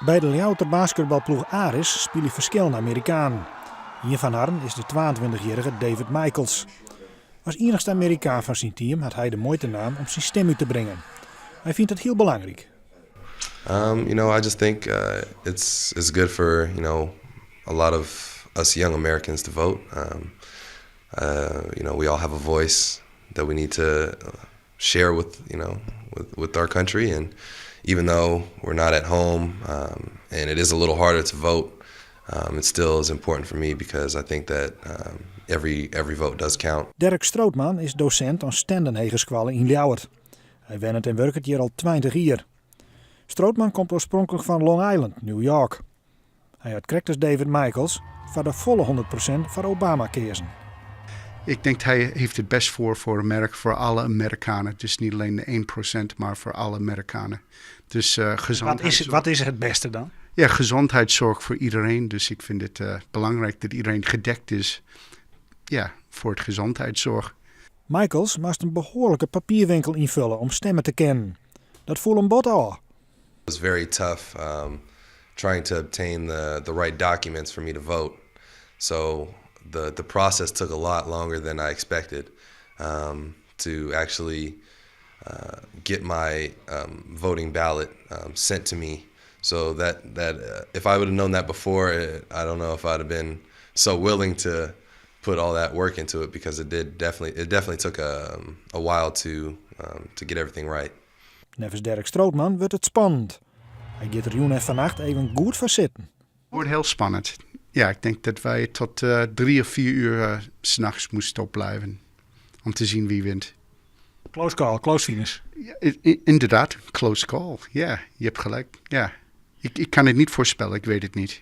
By de Ljouwerter basketbalploech Aris spylje ferskillende Amerikanen. Ien fan harren is de 22-jierrige David Michaels. As iennichste Amerikaan fan syn team hat hy de muoite naam om syn stim út te bringen. Hy fynt it hiel belangryk. I just think it's good for a lot of us young Americans to vote. We all have a voice that we need to share with our country, and even though we're not at home and it is a little harder to vote, it still is important for me because I think that every vote does count. Derk Strootman is dosint oan Stenden Hegeskoalle yn Ljouwert. Hy wennet en wurket hjir al 20 jier. Strootman komt oarspronklik fan Long Island, New York. Hy hat krekt as David Michaels foar de folle 100% foar Obama keazen. Ik denk hij heeft het best voor Amerika, voor alle Amerikanen. Dus niet alleen de 1%, maar voor alle Amerikanen. Dus gezondheidszorg. Wat is het beste dan? Ja, gezondheidszorg voor iedereen. Dus ik vind het belangrijk dat iedereen gedekt is, ja, voor het gezondheidszorg. Michaels moast in behoarlike papierwinkel ynfolje om stimme te kinnen. Dat foel him bot ôf. It was very tough trying to obtain the right documents for me to vote. So the process took a lot longer than I expected to actually get my voting ballot sent to me. So that if I would have known that before, I don't know if I'd have been so willing to put all that work into it, because it definitely took a while to get everything right. Neffens Derk Strootman wurdt it spannend. Hy giet der jûn en fannacht even goed foar sitten. Het wordt heel spannend. Ja, ik denk dat wij tot 3 of 4 uur 's nachts moesten opblijven om te zien wie wint. Close call, close finish. Ja, inderdaad, close call. Ja, je hebt gelijk. Ja. Ik kan het niet voorspellen, ik weet het niet.